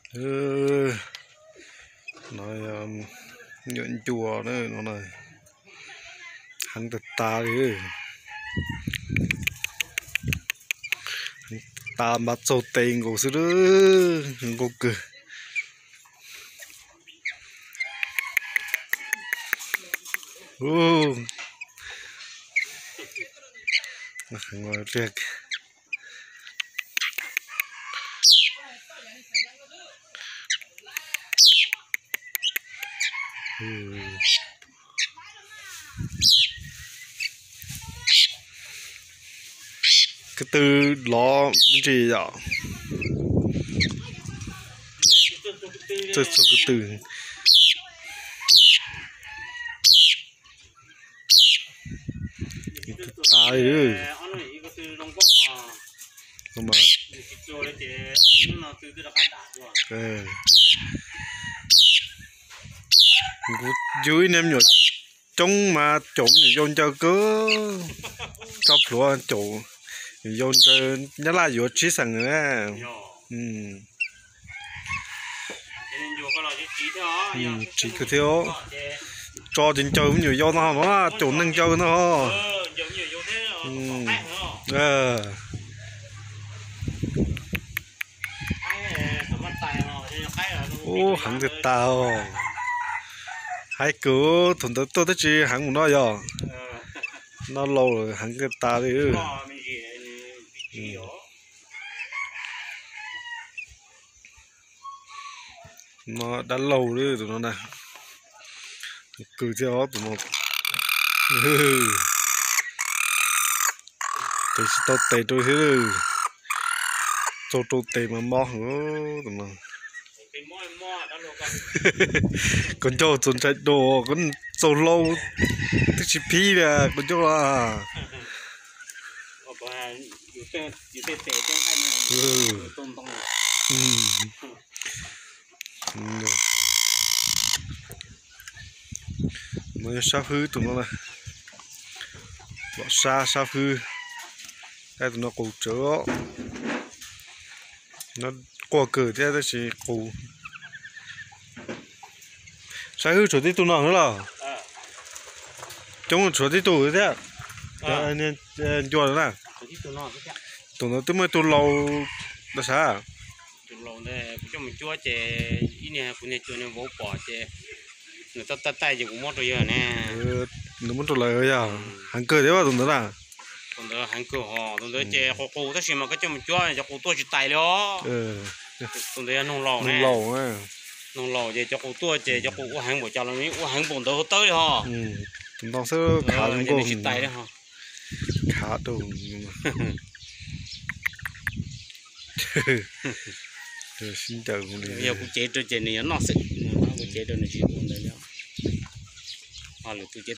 No nyuam ncua na no na, heev tag tas li. Heev tas npav txaug tes nkaus xwb, nqus kawg. Ko tw lov me ntsis yom. Txog ko tw. Tas li. Kuv yug ib niag me nyuam coob mas caum me nyuam yau ncaws kawg. Tso plhuav caum me nyuam yau ncaws, Nyab Laj yuav tsib xeem na. Tsiv kawg thiab. Tso ces ncaws me nyuam yau no no, caum neeg ncaws no. Ub, heev kawg tas os. Haib kawg, thaum ntawd tuaj twb tsis heev mus no yog. No laus lawm heev kawg tas li. No dab laug li tus no na. Kws thiab os tus no. Tes tsis tau tes rau thiab. Txaug rau tes mas mob heev tus no. Koj ncauj txaus ntshai dua, koj txaus hlau twb tsis phib li koj ncauj a. No yog sab hwb tus no na. Pom sab, sab hwb. Tus no qus tsawv. No quaj kawg thiab tab sis qus. Sab hwb tshuav tib tug no xwb los? Coob tshuav tib tug thiab. Ncua na. Tus ntawd twb muaj ib tug laus, sav. Tus laus ntawd kuv coj mus cuab ces ib niag kuv niag cuab niag vauv pom ces nws tab taij taij ces kuv muab rau yawg ne. Nws muab rau lawv yog heev kawg thiab tus ntawd na. Tus ntawd heev kawg hos, tus ntawd ces qus qus tab sis mas koj coj mus cuab cov qus tuaj tsis tais li os. Tus ntawd yog noog laus, noog laus ces cov qus tuaj ces cov qus ua heev npaum cas los ua heev npaum ntawd hauv tawb li hos. Tus ntoo xwb khav zoo nkauj tsis tais li hos. Khav rau sib ncaws li. Yog kuv cev rau ces nws yuav noj xwb, kuv cev rau nws tsis ua ntawd li. Lwm tus cev